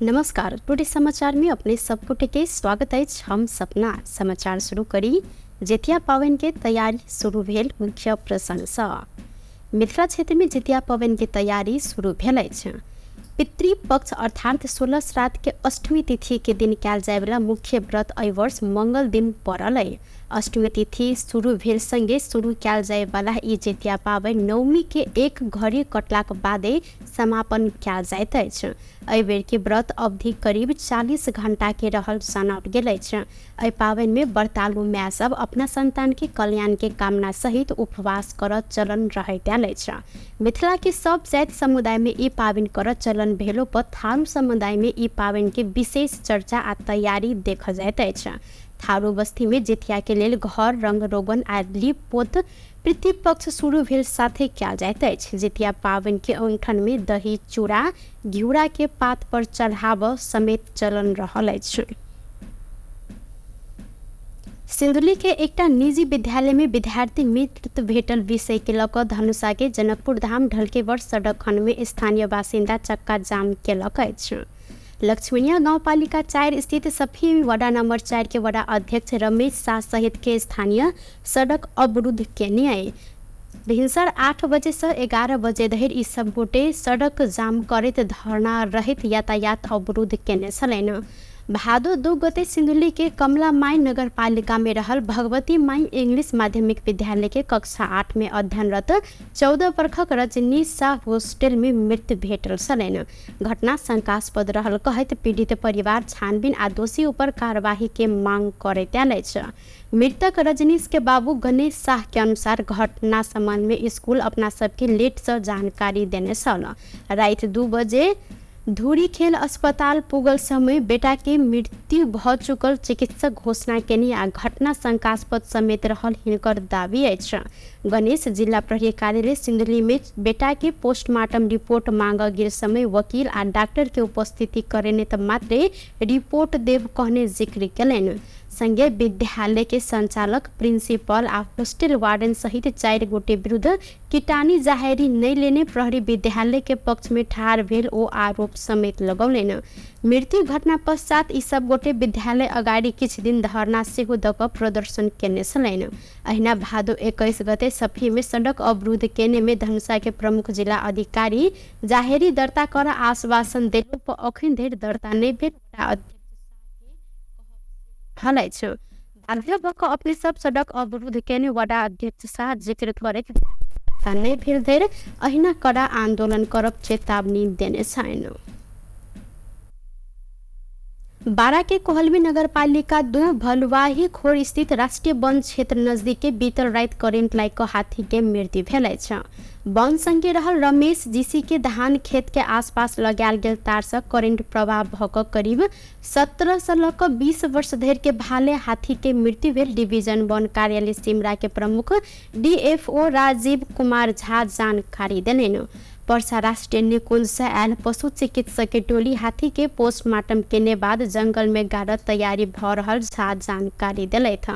नमस्कार, टुडे समाचार में अपने सब गोटे के स्वागत अछि। हम सपना समाचार शुरू करी। जितिया पाबनि के तैयारी शुरू भेल। मुख्य प्रसंगसँ मिथिला क्षेत्र में जितिया पाबनि के तैयारी शुरू भेल अछि। पितृपक्ष अर्थात 16 श्राद्ध के अष्टमी तिथि के दिन कयल जायवला मुख्य व्रत एहि वर्ष मंगल दिन पड़ल अइ। अष्टमी तिथि शुरू भेल संगे शुरू कयल जायवला ई जितिया पाबनि नवमी के एक घड़ी कटलाक बादे समापन कयल जाइत अछि। एहि बेर के व्रत अवधि करीब 40 घंटा के रहल जनाओल गेल अछि। एहि पाबनि में व्रतालु माय सब अपना संतान के कल्याण के कामना सहित उपवास करत चलन रहैत आयल अछि। मिथिला के सब जाति समुदाय में ई पाबनि करत चलन भेलो पर थारू समुदाय में ई पाबनि के विशेष चर्चा आ तैयारी देखल जाइत अछि। थारू बस्ती में जितिया के लेल घर रंग रोगन आ लीप पोत पितृपक्ष शुरू भेल साथे कयल जाइत अछि। जितिया पाबनि के औंठन में दही चूड़ा घिउरा के पात पर चढ़ाव समेत चलन रहल अछि। सिन्धुली के एकटा निजी विद्यालय में विद्यार्थी मृत भेटल विषय के लऽ कऽ धनुषा के जनकपुर धाम ढलकेवर सड़क खंड में स्थानीय बासिन्दा चक्का जाम केलक अछि। लक्ष्मीनिया गाउँपालिका 4 स्थित सफी वडा नम्बर 4 के वडा अध्यक्ष रमेश शाह सहित के स्थानीय सड़क अवरुद्ध केने अइ। भिनसर 8 बजे से 11 बजे धरि ई सब गोटे सड़क जाम करैत धरना रहित यातायात अवरुद्ध केने छलनि। भादो 2 गते सिन्धुली के कमला माई नगरपालिका में रहल भगवती माई इंग्लिश माध्यमिक विद्यालय के कक्षा 8 में अध्ययनरत 14 वर्षक रजनी शाह होस्टल में मृत्यु भेटल छलनि। घटना शंकास्पद रहल कहैत पीड़ित परिवार छानबीन आ दोषी ऊपर कार्यवाही के मांग करैत आयल अछि। मृतक रजनीश के बाबू गणेश शाह के अनुसार घटना संबंध में स्कूल अपना सबके लेट से जानकारी देने छल। राति 2 बजे धूरी खेल अस्पताल पुगल समय बेटा के मृत्यु भ चुकल चिकित्सक घोषणा केने आ घटना शंकास्पद समेत रहल हिनकर दावी अछि। गणेश जिला प्रहरी कार्यालय सिन्धुली में बेटा के पोस्टमार्टम रिपोर्ट मांग गेल समय वकील आ डॉक्टर के उपस्थिति करेने त मात्रे रिपोर्ट देव कहने जिक्र केलनि। संगे विद्यालय के संचालक, प्रिंसिपल आ होस्टल वार्डन सहित 4 गोटे विरुद्ध किटानी जाहेरी नहीं लेने प्रहरी विद्यालय के पक्ष में ठार भेल ओ आरोप समेत लगौलनि। मृत्यु घटना पश्चात ई सब गोटे विद्यालय अगाडि किछु दिन धरना सेहो दऽ कऽ प्रदर्शन केने छलनि। अहिना भादो 21 गते सफी में सड़क अवरुद्ध केने में धनुषा के प्रमुख जिला अधिकारी जाहेरी दर्ता कर आश्वासन देलो पर अखन धरि दर्ता नहि भेल रहल अछि। बाध्य भऽ कऽ अपने सब सड़क अवरुद्ध केने वडा अध्यक्ष शाह जिक्र करैत नहि भेल धरि अहिना कड़ा आंदोलन करब चेतावनी देने छनि। बारा के कोहलवी नगरपालिका 2 भलुवाही खोर स्थित राष्ट्रीय वन क्षेत्र नजदीक के बीतल राति करेंट लागि कऽ हाथी के मृत्यु भेल अछि। वन संगे रहल रमेश जीसी के धान खेत के आसपास लगायल गेल तार से करेंट प्रवाह भऽ कऽ करीब 17 से लऽ कऽ 20 वर्ष धरि के भाले हाथी के मृत्यु भेल डिवीजन वन कार्यालय सिमरा के प्रमुख डीएफओ राजीव कुमार झा जानकारी देलनि। पर्सा राष्ट्रीय निकुंज से आयल पशु चिकित्सक के टोली हाथी के पोस्टमार्टम केने बाद जंगल में गाड़त तैयारी भ रहल झा जानकारी देलथि।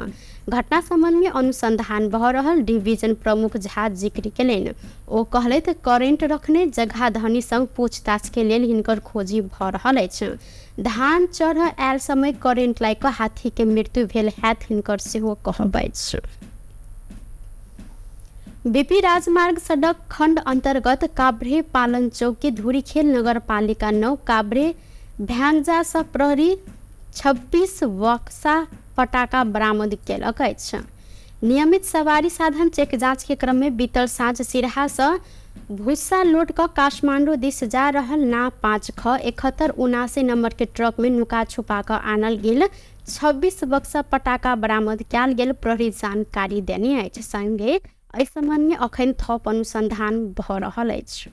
घटना संबंध में अनुसंधान भ रहल डिवीजन प्रमुख झा जिक्र केलनि। ओ कहलथि करेंट रखने जगह धनी संग पूछताछ के लेल हिनकर खोजी भ रहल अछि। धान चढ़ आयल समय करेंट लागि कऽ हाथी के मृत्यु भेल हैत हिनकर सेहो कहब अछि। बीपी राजमार्ग सड़क खंड अंतर्गत काभ्रे पालन चौक के धुरीखेल नगरपालिका 9 काभ्रे भ्याङ्जा सँ प्रहरी 26 बक्सा पटाखा बरामद केलक अछि। नियमित सवारी साधन चेक जाँच के क्रम में बीतल साँझ सिरहा सँ भुस्सा लोड कऽ काठमांडू दिस जा रहल ना 5 ख 71 79 नंबर के ट्रक में नुका छुपा कऽ आनल गेल 26 बक्सा पटाखा बरामद कयल गेल प्रहरी जानकारी देने अछि। संगे एहि संबंध में अखन थप अनुसंधान भऽ रहल अछि।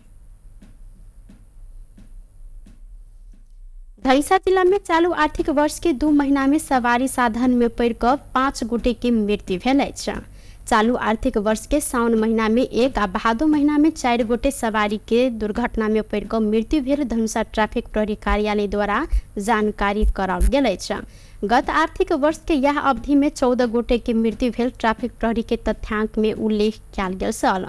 धनुषा जिला में चालू आर्थिक वर्ष के 2 महीना में सवारी साधन में पड़ि कऽ 5 गोटे के मृत्यु भेल अछि। चालू आर्थिक वर्ष के साउन महीना में 1 आ भादो महीना में 4 गोटे सवारी के दुर्घटना में पड़ि कऽ मृत्यु भेल धनुषा ट्रैफिक प्रहरी कार्यालय द्वारा जानकारी कराओल गेल अछि। गत आर्थिक वर्ष के यह अवधि में 14 गोटे के मृत्यु भेल ट्रैफिक प्रहरी के तथ्यांक में उल्लेख कयल गेल छल।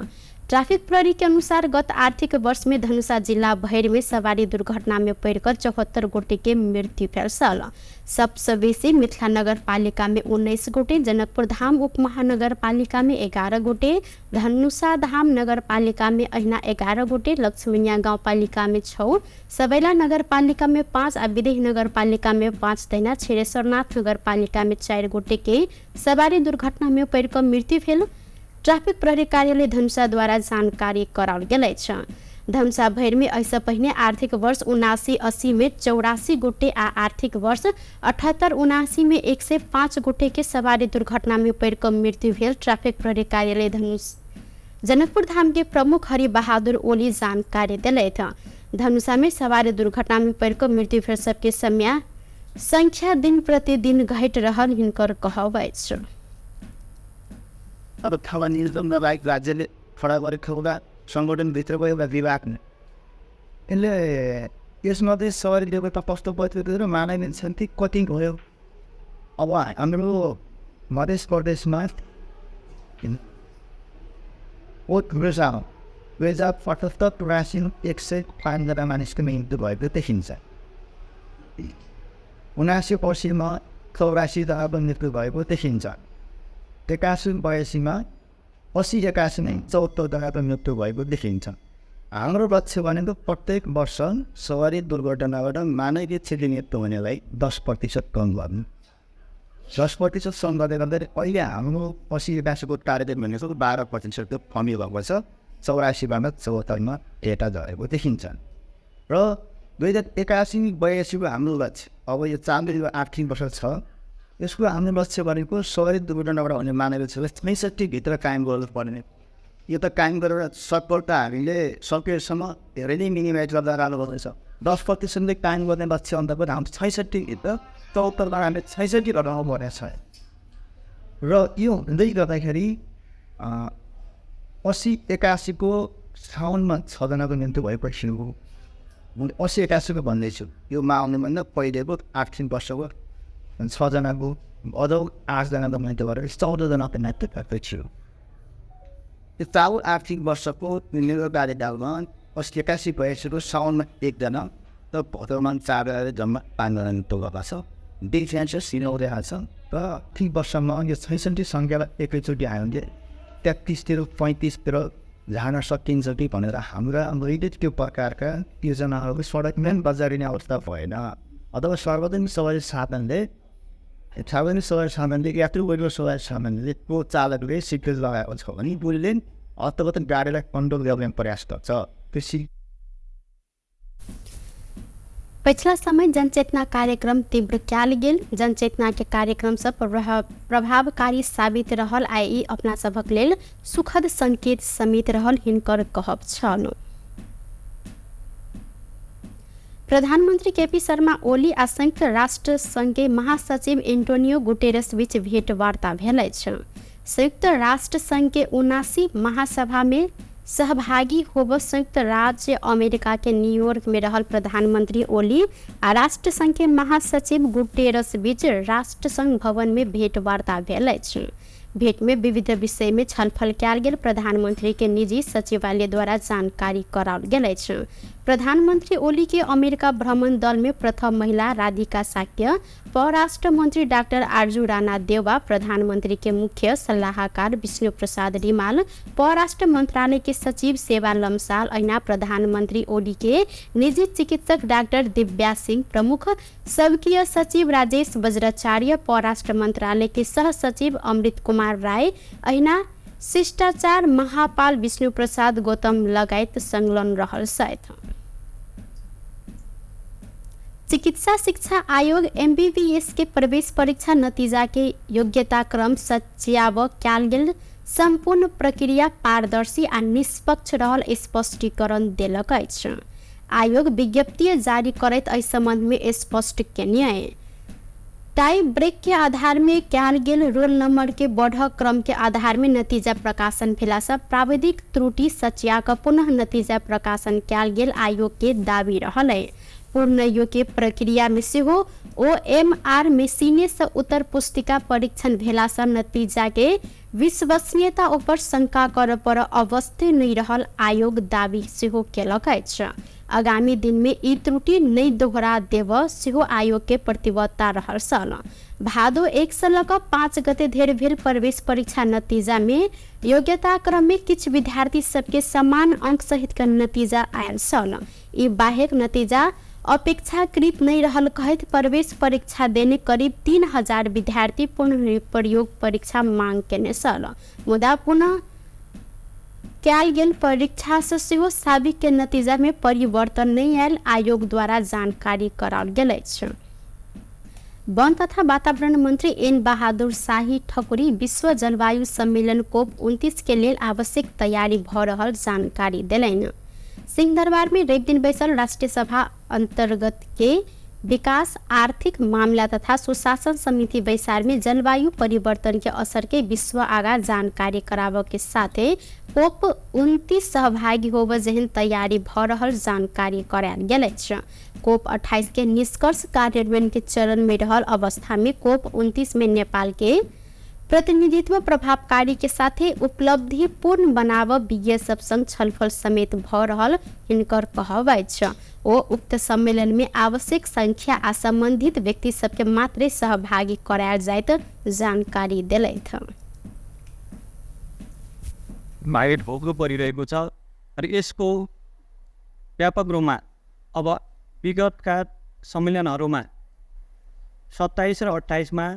ट्राफिक प्रहरी के अनुसार गत आर्थिक वर्ष में धनुषा जिला भरि में सवारी दुर्घटना में पड़िकर 74 गोटे के मृत्यु भेल छल। सबसँ बेसी मिथिला नगरपालिका में 19 गोटे, जनकपुर धाम उप महानगरपालिका में 11 गोटे, धनुषा धाम नगरपालिका में अहिना 11 गोटे, लक्ष्मीनिया गाउँपालिका में 6, सबैला नगरपालिका में 5 आ विदेह नगरपालिका में 5 तहिना क्षीरेश्वरनाथ नगरपालिका में 4 गोटे के सवारी दुर्घटना में पड़िकर मृत्यु भेल ट्राफिक प्रहरी कार्यालय धनुषाद्वारा जानकारी कराओल गेल अछि। धनुषा भरिमे एहिसँ पहिने आर्थिक वर्ष 79-80 में 84 गोटे आ आर्थिक वर्ष 78-79 में 105 गोटे के सवारी दुर्घटना में पड़िकऽ मृत्यु भेल ट्राफिक प्रहरी कार्यालय धनुष जनकपुर धाम के प्रमुख हरि बहादुर ओली जानकारी देलथि। धनुषा में सवारी दुर्घटना में पड़िकऽ मृत्यु भेल सबके समय संख्या दिन प्रतिदिन घटि रहल हिनकर कहब अछि। अब थाहा नियन्त्रण बाहेक राज्यले खडा गरेको एउटा सङ्गठनभित्रको एउटा विभाग यसले यसमध्ये सवारी व्यवस्था कस्तो पत्रिका मानवीय क्षति कति भयो। अब हाम्रो मध्य प्रदेशमा 2075 84 105 जना मानिसको मृत्यु भएको देखिन्छ। 79-80मा 84 जनाको मृत्यु भएको देखिन्छ। 81-82मा 80-81 74 जनाको मृत्यु भएको देखिन्छ। हाम्रो लक्ष्य भनेको प्रत्येक वर्ष सवारी दुर्घटनाबाट मानवीय क्षति मृत्यु हुनेलाई 10% कम गर्नु। 10% कम गर्दै गर्दै अहिले हाम्रो 80-81को टार्गेट भनेको 12% कमी भएको छ। 84बाट 74मा डेटा झरेको देखिन्छ। र 2081-82को हाम्रो लक्ष्य अब यो चालु आर्थिक वर्ष छ, यसको हाम्रो लक्ष्य भनेको सवारी दुर्घटनाबाट हुने मानवीय क्षति 66 भित्र कायम गर्नुपर्ने। यो त कायम गरेर सकभर त हामीले सकेसम्म धेरै नै मिनिमाइज गर्दा राम्रो गर्दैछ। 10% कायम गर्ने लक्ष्य अन्तर्गत हाम्रो 66 भित्र 74मा हामीले 66 घटाउनु पर्ने छ। र यो हुँदै गर्दाखेरि 80-81को साउनमा 6 जनाको मृत्यु भएपछि हो। मैले 80-81को भन्दैछु, यो आउनुभन्दा पहिलेको आर्थिक वर्षको 6 जनाको अझ 8 जनाको मृत्यु भएर 14 जनाको मृत्यु भएको थियो। त्यो चालु आर्थिक वर्षको मेरो कार्यकालमा 80-81 साउनमा 1 जना र भदौमा 4 जना जम्मा 5 जना मृत्यु भएको छ। डिफ्रेन्स सिनाउँदै छ। र आर्थिक वर्षमा यो 66 सङ्ख्यालाई एकैचोटि आयो भने 33 35तिर जान सकिन्छ कि भनेर हाम्रा अहिले त्यो प्रकारका योजनाहरू सडकमै बजारिने अवस्था भएन। अथवा सार्वजनिक सवारी साधनले यात्रु सवारी साधनले को चालकले सिटबेल्ट लगाएको छ भने उसले अन्तगत गाडीलाई कन्ट्रोल गर्ने प्रयास गर्छ। त्यो पछिला समय जनचेतना कार्यक्रम तीव्र कयल गेल। जनचेतना के कार्यक्रम सब प्रभावकारी साबित रहल आ ई अपना सभक लेल सुखद संकेत समेत रहल हिनकर कहब छल। प्रधानमंत्री केपी शर्मा ओली आ संयुक्त राष्ट्र संघ के महासचिव एंटोनियो गुटेरस बीच भेटवार्ता भेल अछि। संयुक्त राष्ट्र संघ के 79 महासभा में सहभागी होब संयुक्त राज्य अमेरिका के न्यूयॉर्क में रहल प्रधानमंत्री ओली आ राष्ट्र संघ के महासचिव गुटेरस बीच राष्ट्र संघ भवन में भेटवार्ता भेल अछि। भेट में विविध विषय में छलफल कयल गेल प्रधानमंत्री के निजी सचिवालय द्वारा जानकारी कराओल गेल अछि। प्रधानमंत्री ओली के अमेरिका भ्रमण दल में प्रथम महिला राधिका साक्य, परराष्ट्र मंत्री डाक्टर आरजू राणा देवा, प्रधानमंत्री के मुख्य सलाहकार विष्णु प्रसाद रिमाल, परराष्ट्र मंत्रालय के सचिव सेवा लम्साल अहिना प्रधानमंत्री ओली के निजी चिकित्सक डाक्टर दिव्या सिंह प्रमुख, सबकीय सचिव राजेश बज्राचार्य, परराष्ट्र मंत्रालय के सह सचिव अमृत कुमार राय अहिना शिष्टाचार महापाल विष्णु प्रसाद गौतम लगायत संलग्न रहल छथि। चिकित्सा शिक्षा आयोग एमबीबीएस के प्रवेश परीक्षा नतीजा के योग्यता क्रम सच्याब कयल गेल सम्पूर्ण प्रक्रिया पारदर्शी आ निष्पक्ष रहल स्पष्टीकरण देलक अछि। आयोग विज्ञप्ति जारी करैत एहि संबंध में स्पष्ट केने टाई ब्रेक के आधार में कयल गेल रोल नंबर के बढ़ क्रम के आधार में नतीजा प्रकाशन भेलासँ प्राविधिक त्रुटि सचिया क पुनः नतीजा प्रकाशन कयल गेल आयोग के दावी रहल। पूर्ण योग्य प्रक्रिया में सेहो ओएमआर मशीने से उत्तर पुस्तिका परीक्षण भेला से नतीजा के विश्वसनीयता ऊपर शंका कर पर अवस्थित नहीं रहल आयोग दावी सेहो केलक अछि। आगामी दिन में ई त्रुटि नहीं दोहरा देव सेहो आयोग के प्रतिबद्धता रहल छल। भादो 1 से लऽ कऽ 5 गते धरि भेल प्रवेश परीक्षा नतीजा में योग्यता क्रम में किछु विद्यार्थी सबके समान अंक सहित के नतीजा आयल छल। ई बाहेक नतीजा अपेक्षाकृत नहीं रहल कहैत प्रवेश परीक्षा देने करीब 3000 विद्यार्थी पुनः प्रयोग परीक्षा मांग केने छल। मुदा पुनः कयल गेल परीक्षा से सेहो साबिक के नतीजा में परिवर्तन नहीं आयल आयोग द्वारा जानकारी कराओल गेल अछि। वन तथा वातावरण मंत्री एन बहादुर शाही ठकुरी विश्व जलवायु सम्मेलन कोप 29 के लेल आवश्यक तैयारी भ रहल जानकारी देलनि। सिंहदरबार में रवि दिन बैसल राष्ट्रीय सभा अंतर्गत के विकास आर्थिक मामला तथा सुशासन समिति बैसार में जलवायु परिवर्तन के असर के विश्व आगा जानकारी कराबऽ के साथे कोप 29 सहभागी होब जेहन तैयारी भ रहल जानकारी करायल गेल अछि। कोप 28 के निष्कर्ष कार्यान्वयन के चरण में रहल अवस्था में कोप 29 में नेपाल के प्रतिनिधित्व प्रभावकारी के साथे उपलब्धि पूर्ण बनाव विज्ञ सब संग छलफल समेत भ रहल हिनकर कहब अछि। ओ उक्त सम्मेलन में आवश्यक संख्या आ संबंधित व्यक्ति सबके मात्रे सहभागी करायल जाइत जानकारी देलथि। माइट भोग्नु परिरहेको छ र यसको व्यापक रूपमा अब विगतका सम्मेलनहरूमा 27 र 28 मा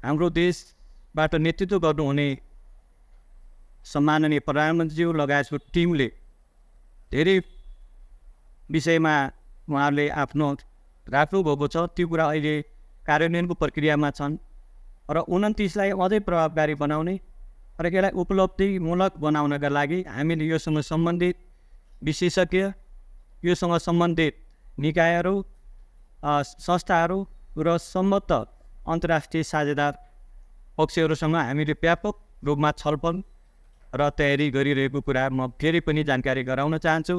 हाम्रो देशबाट नेतृत्व गर्नुहुने सम्माननीय प्रधानमन्त्रीज्यू लगायतको टिमले धेरै विषयमा उहाँहरूले आफ्नो राख्नुभएको छ। त्यो कुरा अहिले कार्यान्वयनको प्रक्रियामा छन् र 29लाई अझै प्रभावकारी बनाउने र यसलाई उपलब्धिमूलक बनाउनका लागि हामीले योसँग सम्बन्धित विशेषज्ञ, योसँग सम्बन्धित निकायहरू, संस्थाहरू र सम्बद्ध अन्तर्राष्ट्रिय साझेदार पक्षहरूसँग हामीले व्यापक रूपमा छलफल र तयारी गरिरहेको कुरा म फेरि पनि जानकारी गराउन चाहन्छु।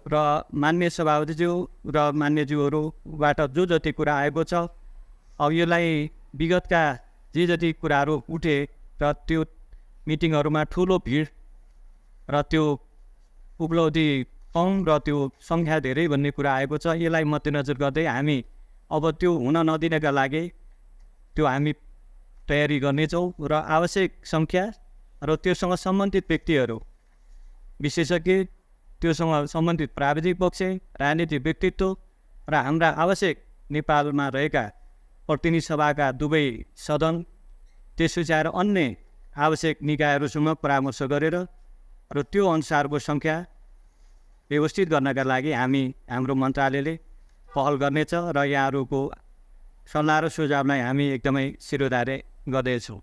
र मान्य सभापतिज्यू र मान्यज्यूहरूबाट जो जति कुरा आएको छ, अब यसलाई विगतका जे जति कुराहरू उठे र त्यो मिटिङहरूमा ठुलो भिड र त्यो उपलब्धि कम र त्यो सङ्ख्या धेरै भन्ने कुरा आएको छ, यसलाई मध्यनजर गर्दै हामी अब त्यो हुन नदिनका लागि त्यो हामी तयारी गर्नेछौँ र आवश्यक सङ्ख्या र त्योसँग सम्बन्धित व्यक्तिहरू, विशेषज्ञ, त्योसँग सम्बन्धित प्राविधिक पक्ष, राजनीतिक व्यक्तित्व र हाम्रा आवश्यक नेपालमा रहेका प्रतिनिधि सभाका दुवै सदन, त्यसपछि आएर अन्य आवश्यक निकायहरूसँग परामर्श गरेर र त्यो अनुसारको सङ्ख्या व्यवस्थित गर्नका लागि हामी हाम्रो मन्त्रालयले पहल गर्नेछ र यहाँहरूको सल्लाह र सुझावलाई हामी एकदमै शिरोधार्य गर्दैछौँ।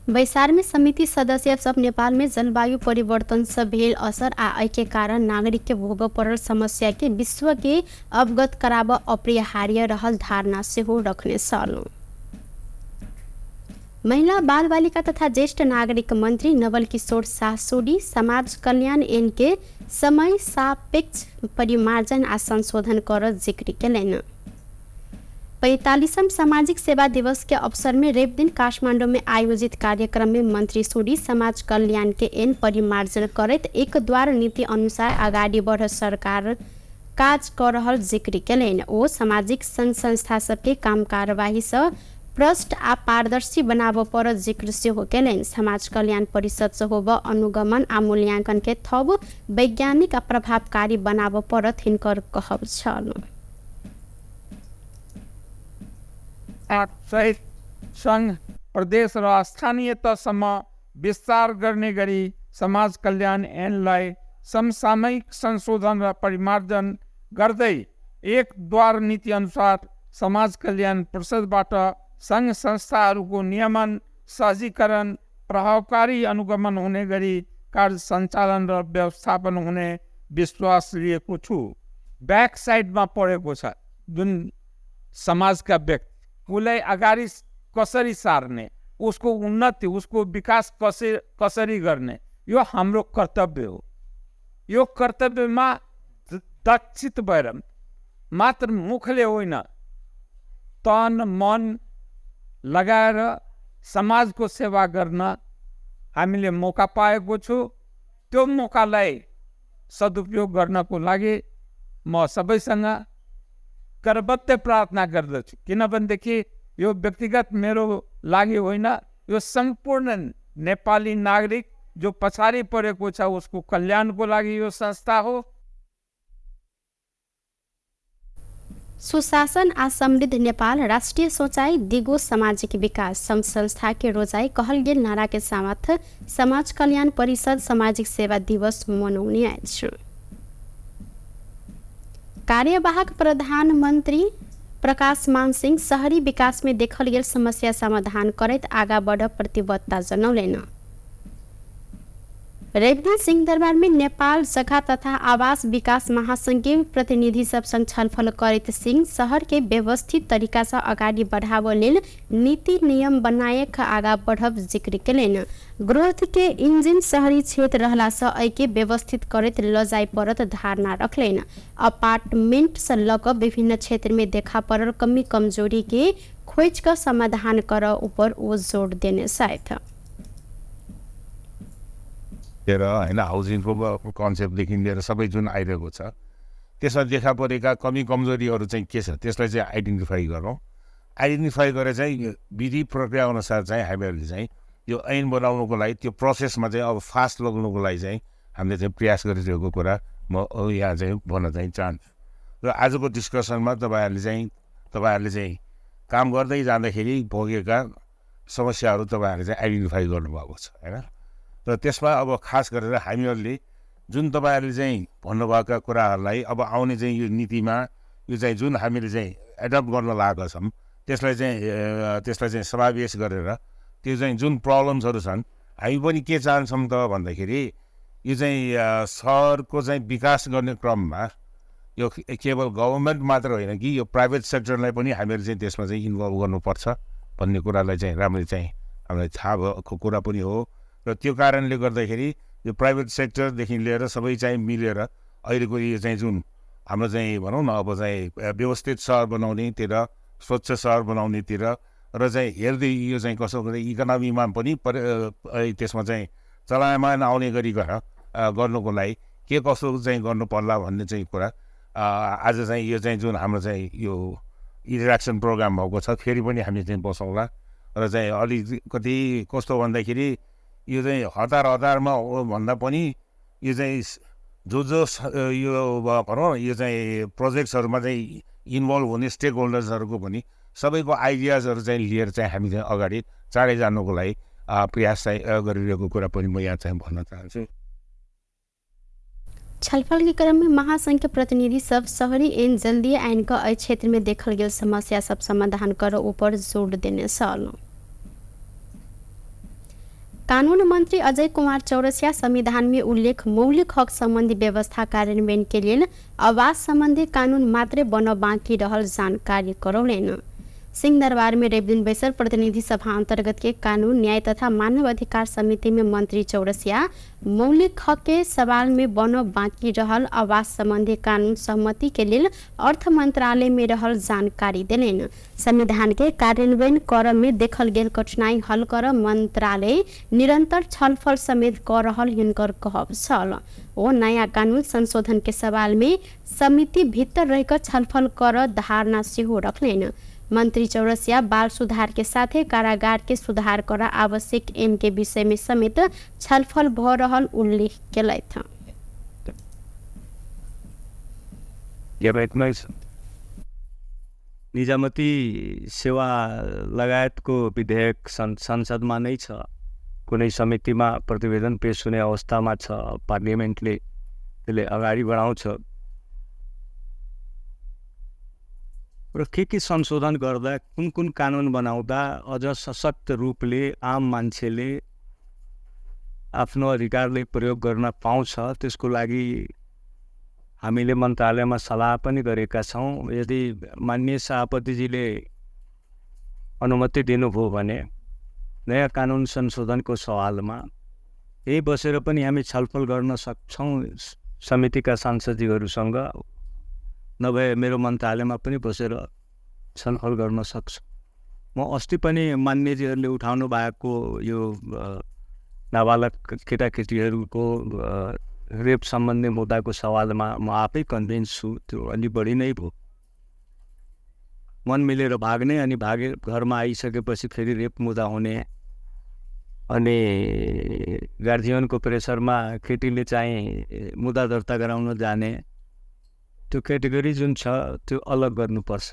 बैसार में समिति सदस्य सब नेपाल में जलवायु परिवर्तन से भेल असर आ एहि के कारण नागरिक के भोग पड़ल समस्या के विश्व के अवगत कराब अपरिहार्य रहल धारणा सेहो रखने छल। महिला बाल बालिका तथा ज्येष्ठ नागरिक मन्त्री नवल किशोर शाह सोडी समाज कल्याण ऐन के समय सापेक्ष परिमार्जन आ संशोधन कर जिक्र केलनि। 45वां सामाजिक सेवा दिवस के अवसर में रवि दिन काठमांडू में आयोजित कार्यक्रम में मंत्री सोडी समाज कल्याण के ऐन परिमार्जन करैत एक द्वार नीति अनुसार अगाडि बढ़ सरकार काज कर रहल जिक्र केलनि। ओ सामाजिक संघ संस्था सबके काम कार्यवाही से प्रष्ट आ पारदर्शी बनाबऽ पर जिक्र सेहो केलनि। समाज कल्याण परिषद से होब अनुगमन आ मूल्यांकन के थप वैज्ञानिक आ प्रभावकारी बनाबऽ पड़त हिनकर कहब छल। सहित संघ प्रदेश र स्थानीय तहसम्म विस्तार गर्ने गरी समाज कल्याण ऐनलाई समसामयिक संशोधन र परिमार्जन गर्दै एक द्वार नीति अनुसार समाज कल्याण परिषदबाट सङ्घ संस्थाहरूको नियमन, सहजीकरण, प्रभावकारी अनुगमन हुने गरी कार्य सञ्चालन र व्यवस्थापन हुने विश्वास लिएको छु। ब्याक साइडमा परेको छ जुन समाजका व्यक्ति, उसलाई अगाडि कसरी सार्ने, उसको उन्नति, उसको विकास कसरी गर्ने, यो हाम्रो कर्तव्य हो। यो कर्तव्यमा दक्षित भएर मात्र मुखले होइन, तन मन लगाएर समाजको सेवा गर्न हामीले मौका पाएको छु। त्यो मौकालाई सदुपयोग गर्नको लागि म सबैसँग करबद्ध प्रार्थना गर्दछु। किनभनेदेखि यो व्यक्तिगत मेरो लागि होइन, यो सम्पूर्ण नेपाली नागरिक जो पछाडि परेको छ उसको कल्याणको लागि यो संस्था हो। सुशासन आ समृद्ध नेपाल राष्ट्रिय सोचाइ दिगो सामाजिक विकास संघ संस्था के रोजाई कहल गेल नारा के साथ समाज कल्याण परिषद सामाजिक सेवा दिवस मनाउने अछि। कार्यवाहक प्रधानमन्त्री प्रकाश मान सिंह शहरी विकास में देखल गेल समस्या समाधान करैत आगा बढ़ प्रतिबद्धता जनौलनि। रेवना सिंह दरबार में नेपाल जग्गा तथा आवास विकास महासंघ के प्रतिनिधि सब संग छलफल करैत सिंह शहर के व्यवस्थित तरीका से अगाडि बढ़ाव लेल नीति नियम बनाए आगा बढ़ब जिक्र केलनि। ग्रोथ के इंजिन शहरी क्षेत्र रहला से एके व्यवस्थित करैत ल जाय पड़त धारणा रखलनि। अपार्टमेंट से ल क विभिन्न क्षेत्र में देखा पड़ल कमी कमजोरी के खोज क समाधान कर ऊपर ओ जोड़ देने साथ लिएर हैन हाउसिङको कन्सेप्टदेखि लिएर सबै जुन आइरहेको छ त्यसमा देखा परेका कमी कमजोरीहरू चाहिँ के छ त्यसलाई चाहिँ आइडेन्टिफाई गरौँ। आइडेन्टिफाई गरेर चाहिँ विधि प्रक्रिया अनुसार चाहिँ हामीहरूले चाहिँ यो ऐन बनाउनुको लागि त्यो प्रोसेसमा चाहिँ अब फास्ट लग्नुको लागि चाहिँ हामीले चाहिँ प्रयास गरिरहेको कुरा म यहाँ चाहिँ भन्न चाहिँ चाहन्छु। र आजको डिस्कसनमा तपाईँहरूले चाहिँ काम गर्दै जाँदाखेरि भोगेका समस्याहरू तपाईँहरूले चाहिँ आइडेन्टिफाई गर्नुभएको छ हैन। र त्यसमा अब खास गरेर हामीहरूले जुन तपाईँहरूले चाहिँ भन्नुभएका कुराहरूलाई अब आउने चाहिँ यो नीतिमा यो चाहिँ जुन हामीले चाहिँ एडप्ट गर्न लागेका छौँ त्यसलाई चाहिँ समावेश गरेर त्यो चाहिँ जुन प्रब्लम्सहरू छन् हामी पनि के चाहन्छौँ त भन्दाखेरि यो चाहिँ सहरको चाहिँ विकास गर्ने क्रममा यो केवल गभर्मेन्ट मात्र होइन कि यो प्राइभेट सेक्टरलाई पनि हामीहरू चाहिँ त्यसमा चाहिँ इन्भल्भ गर्नुपर्छ भन्ने कुरालाई चाहिँ राम्ररी चाहिँ हामीलाई थाहा भएको कुरा पनि हो। र त्यो कारणले गर्दाखेरि यो प्राइभेट सेक्टरदेखि लिएर सबै चाहिँ मिलेर अहिलेको यो चाहिँ जुन हाम्रो चाहिँ भनौँ न अब चाहिँ व्यवस्थित सहर बनाउनेतिर, स्वच्छ सहर बनाउनेतिर र चाहिँ हेर्दै यो चाहिँ कसो इकोनोमीमा पनि त्यसमा चाहिँ चलायमान आउने गरिकन गर्नुको लागि के कसो चाहिँ गर्नु पर्ला भन्ने चाहिँ कुरा आज चाहिँ यो चाहिँ जुन हाम्रो चाहिँ यो इन्टरेक्सन प्रोग्राम भएको छ फेरि पनि हामी चाहिँ बसौँला। र चाहिँ अलिकति कस्तो भन्दाखेरि यो चाहिँ हतार हतारमा हो भन्दा पनि यो चाहिँ जो जो यो भनौँ यो चाहिँ प्रोजेक्ट्सहरूमा चाहिँ इन्भल्भ हुने स्टेक होल्डर्सहरूको पनि सबैको आइडियाजहरू चाहिँ लिएर चाहिँ हामी चाहिँ अगाडि चाँडै जानुको लागि प्रयास चाहिँ गरिरहेको कुरा पनि म यहाँ चाहिँ भन्न चाहन्छु। छलफल के क्रम में महासंघ के प्रतिनिधि सब शहरी ऐन जल्दी आइन का एहि क्षेत्र में देखल गेल समस्या सब समाधान कर ऊपर जोड़ देने छल। कानून मंत्री अजय कुमार चौरसिया संविधान में उल्लेख मौलिक हक संबंधी व्यवस्था कार्यान्वयन के लिए आवास संबंधी कानून मात्रै बन बाँकी रहल जानकारी करौलनि। सिंहदरबार में रविदिन बैसल प्रतिनिधि सभा अंतर्गत के कानून न्याय तथा मानव अधिकार समिति में मंत्री चौरसिया मौलिक हक के सवाल में बन बाँकी रहल आवास संबंधी कानून सहमति के लिए अर्थ मंत्रालय में रहल जानकारी देलनि। संविधान के कार्यान्वयन कर में देखल गेल कठिनाई हल कर मंत्रालय निरंतर छलफल समेत कर रहल हिनकर कहब छल। ओ नया कानून संशोधन के सवाल में समिति भीतर रहकर छलफल कर धारणा सेहो रखलनि। मंत्री चौरसिया बाल सुधार के साथे कारागार के सुधार कर आवश्यक ऐन के विषय में समेत छलफल भ रहल उल्लेख केलथि। निजामती सेवा लगायतको विधेयक संसदमा नै छ, कुनै समितिमा प्रतिवेदन पेश हुने अवस्थामा छ, पार्लियामेन्टले त्यसले अगाडि बढाउँछ र के संशोधन गर्दा कुन कुन कानुन बनाउँदा अझ सशक्त रूपले आम मान्छेले आफ्नो अधिकारले प्रयोग गर्न पाउँछ त्यसको लागि हामीले मन्त्रालयमा सल्लाह पनि गरेका छौँ। यदि माननीय सभापतिजीले अनुमति दिनुभयो भने नयाँ कानुन संशोधनको सवालमा यही बसेर पनि हामी छलफल गर्न सक्छौँ समितिका सांसदजीहरूसँग। नभए मेरो मन्त्रालयमा पनि बसेर छलफल गर्न सक्छ। म अस्ति पनि मान्यजीहरूले उठाउनु भएको यो नाबालक केटाकेटीहरूको रेप सम्बन्धी मुद्दाको सवालमा म आफै कन्भिन्स छु, त्यो अलि बढी नै भयो। मन मिलेर भाग्ने अनि भागे घरमा आइसकेपछि फेरि रेप मुद्दा हुने, अनि गार्जियनको प्रेसरमा केटीले चाहिँ मुद्दा दर्ता गराउन जाने, त्यो क्याटेगोरी जुन छ त्यो अलग गर्नुपर्छ।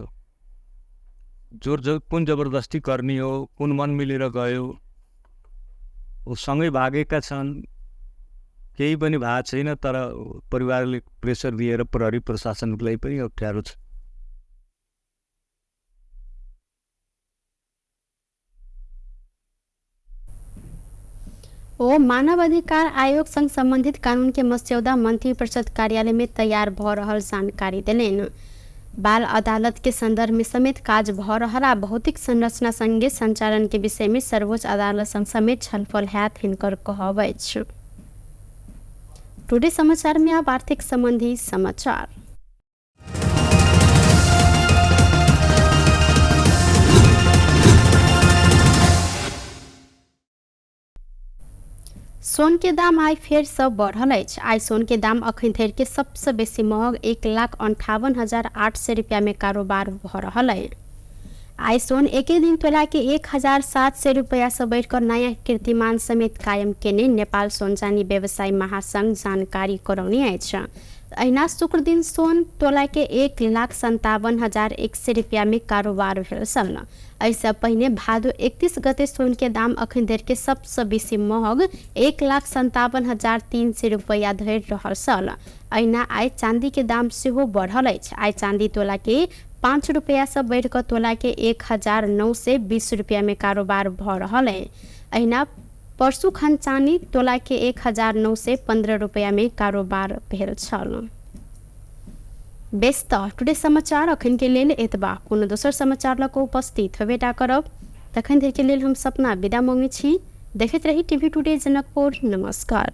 जोर जो कुन जबरजस्ती गर्ने हो, कुन मन मिलेर गयो, सँगै भागेका छन्, केही पनि भएको छैन, तर परिवारले प्रेसर दिएर प्रहरी प्रशासनलाई पनि अप्ठ्यारो छ। ओ मानवाधिकार आयोग संग संबंधित कानून के मस्यौदा मंत्री परिषद कार्यालय में तैयार भ रहल जानकारी देलनि। बाल अदालत के संदर्भ में समेत काज भ रहल आ भौतिक संरचना संगे संचालन के विषय में सर्वोच्च अदालत संग समेत छलफल हैत हिनकर कहब अछि। टुडे समाचार में अब आर्थिक संबंधी समाचार। सोन के दाम आइ फेर से बढ़ल अछि। आइ सोन के दाम अखन धरि के सबसे बेसी महग 1,58,800 रुपया में कारोबार भ रहल अछि। आइ सोन एके दिन तोला के 1,700 रुपया से बढ़िकर नया कीर्तिमान समेत कायम केने नेपाल सोन चानी व्यवसायी महासंघ जानकारी करौने अछि। अहिना शुक्र दिन सोन तोला के 1,57,100 रुपया में कारोबार भेल छल। एहिसँ पहिने भादो 31 गते सोन के दाम अखन धरि के सबसँ बेसी महग 1,57,300 रुपया धरि रहल छल। अहिना आइ चांदी के दाम सेहो बढ़ल अछि। आइ चांदी तोला के 5 रुपया से बढ़िकऽ तोला के 1,920 रुपया में कारोबार भ रहल अछि। अहिना परसू खन चानी तोला के 1,915 रुपया में कारोबार भेल छल। बेस त टुडे समाचार अखन के लेल एतबा। कोनो दोसर समाचार लऽ कऽ उपस्थित होबेटा करब। तखन धरि के लेल हम सपना विदा मांगै छी। देखैत रही टीवी टुडे जनकपुर। नमस्कार।